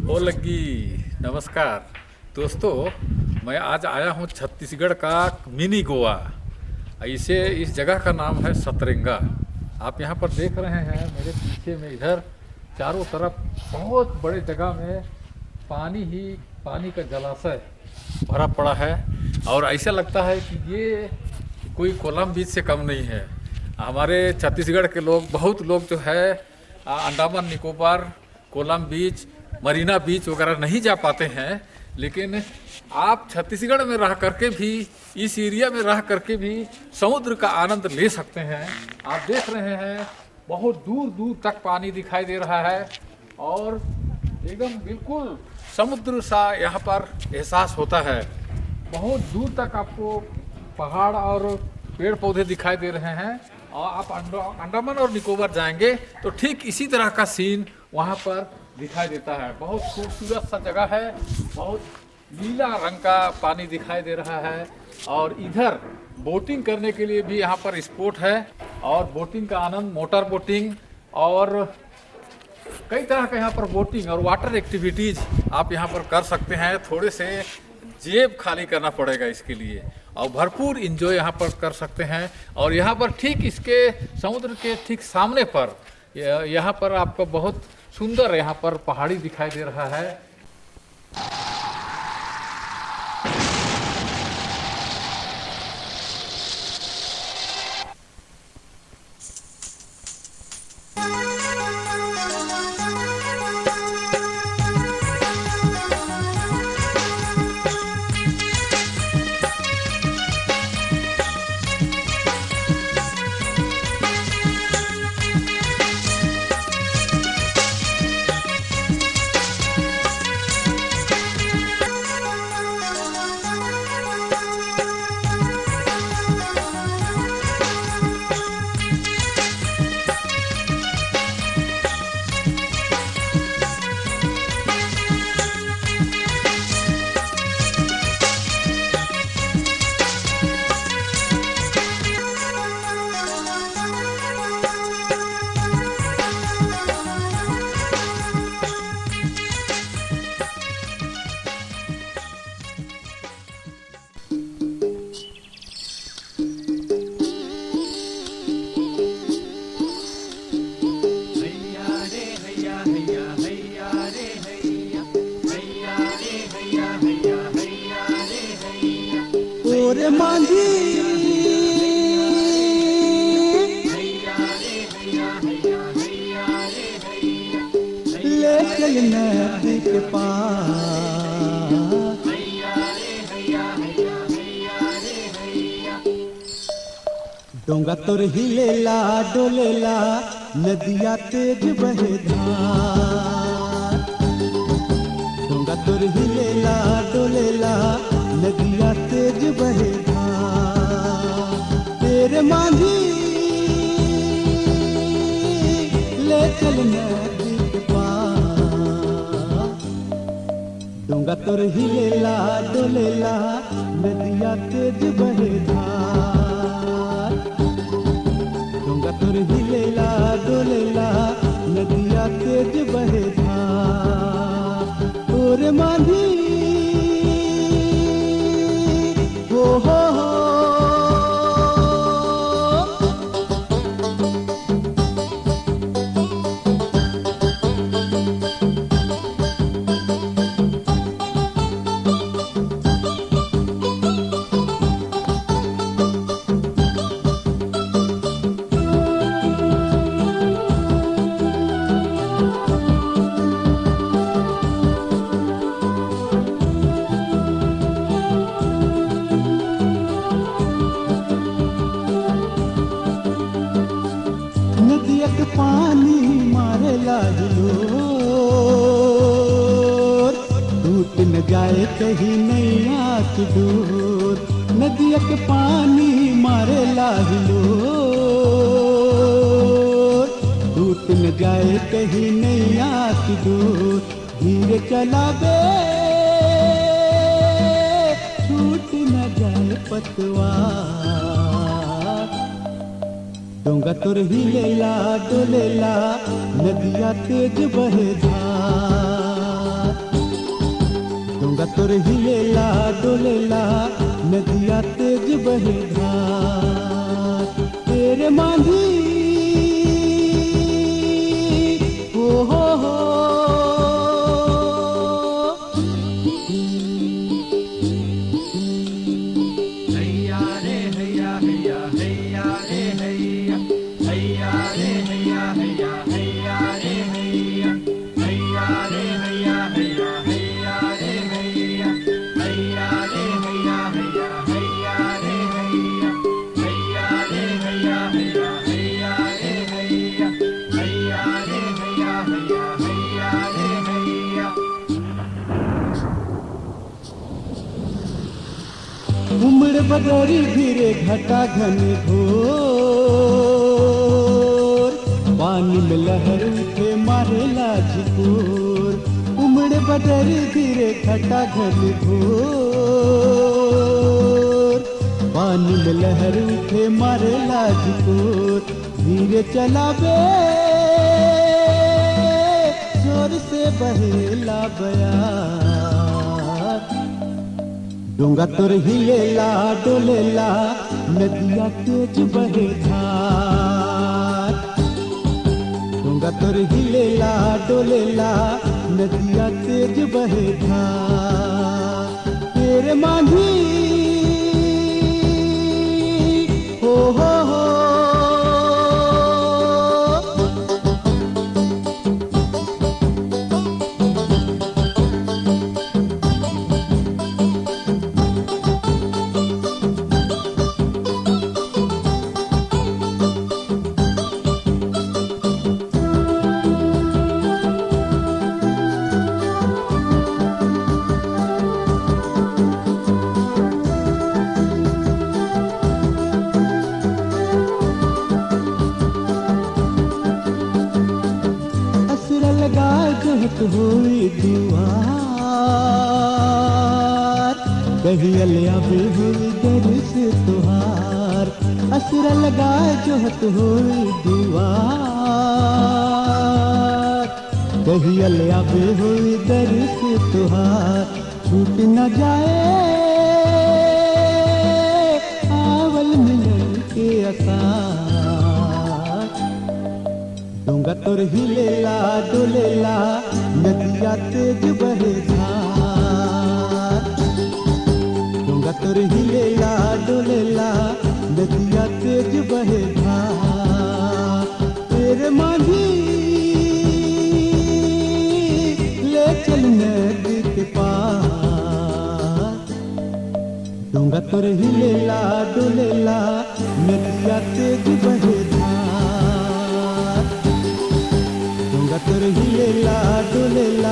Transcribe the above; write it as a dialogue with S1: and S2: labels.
S1: ओ लग्गी नमस्कार दोस्तों, मैं आज आया हूँ छत्तीसगढ़ का मिनी गोवा। इसे इस जगह का नाम है सतरेंगा। आप यहाँ पर देख रहे हैं मेरे पीछे में इधर चारों तरफ बहुत बड़े जगह में पानी ही पानी का जलाशय भरा पड़ा है और ऐसा लगता है कि ये कोई कोलम बीच से कम नहीं है। हमारे छत्तीसगढ़ के लोग, बहुत लोग जो है अंडमान निकोबार, कोलम बीच, मरीना बीच वगैरह नहीं जा पाते हैं, लेकिन आप छत्तीसगढ़ में रह करके भी, इस एरिया में रह करके भी समुद्र का आनंद ले सकते हैं। आप देख रहे हैं बहुत दूर दूर तक पानी दिखाई दे रहा है और एकदम बिल्कुल समुद्र सा यहाँ पर एहसास होता है। बहुत दूर तक आपको पहाड़ और पेड़ पौधे दिखाई दे रहे हैं और आप अंडमान और निकोबार जाएंगे तो ठीक इसी तरह का सीन वहाँ पर दिखाई देता है। बहुत खूबसूरत सा जगह है, बहुत नीला रंग का पानी दिखाई दे रहा है और इधर बोटिंग करने के लिए भी यहाँ पर स्पॉट है और बोटिंग का आनंद, मोटर बोटिंग और कई तरह का यहाँ पर बोटिंग और वाटर एक्टिविटीज़ आप यहाँ पर कर सकते हैं। थोड़े से जेब खाली करना पड़ेगा इसके लिए और भरपूर इंजॉय यहाँ पर कर सकते हैं। और यहाँ पर ठीक इसके समुद्र के ठीक सामने पर यहाँ पर आपको बहुत सुंदर यहाँ पर पहाड़ी दिखाई दे रहा है।
S2: ओरे मांझी ले चल नदी के पार, डोंगा तोर हिलेला डोलेला, नदिया तेज बहे धार। डोंगा तोर हिलेला डोलेला, नदिया तेज बहे धार। तेरे मांझी ले चल नदी के पार, डोंगा तोर हिलेला डोलेला, नदिया तेज बहे धार। डोंगा तोर हिलेला डोलेला, नदिया तेज बहे धार। तोरे मांझी हो हो हो, नदिया के पानी मारे लाजलोर, टूट न जाए कहीं नैया की डोर। नदिया के पानी मारे लाजलोर, टूट न जाए कहीं नैया की डोर। धीरे चलावे छूट न जाए पतवार, डोंगा तोर हिलेला डोलेला, नदिया तेज बहे धार। तोर हिलेला डोलेला, नदिया तेज बहे धार। तेरे मांझी हो हो हो।
S1: हैया रे हैया हैया हैया रे हैया, हैया रे हैया हैया हैया रे हैया, हैया रे हैया हैया हैया रे हैया, हैया रे हैया हैया हैया रे हैया, हैया रे हैया हैया हैया रे हैया, हैया रे हैया हैया हैया रे हैया।
S2: उम्र बदरी धीरे घटा घन घोर, पानी में लहर उठे मारेला झिकोर। उम्र बदरी धीरे घटा घन घोर, पानी में लहर उठे मारेला झिकोर। धीरे चलावे जोर से बहेला बयार। डोंगा तोर हिलेला डोलेला, नदिया तेज बहे धार। डोंगा तोर हिलेला डोलेला, नदिया तेज बहे धार। तेरे मांझी हो हो हो। असरा लगा जहत होई दुआर, कहियल आवे हुई दर से तुहार। असरा लगा जोहत होई दुआर, कहियल आवे हुई दर से तुहार। छूट न जाए आवल मिलन के आसार। डोंगा तोर हिलेला डोलेला, नदिया तेज बहे धार। डोंगा तोर हिलेला डोलेला, नदिया तेज बहे धार। तेरे मांझी ले चल नदी के पार। डोंगा तोर हिलेला डोलेला, नदिया तेज बहे धार। डोंगा तोर हिलेला डोलेला।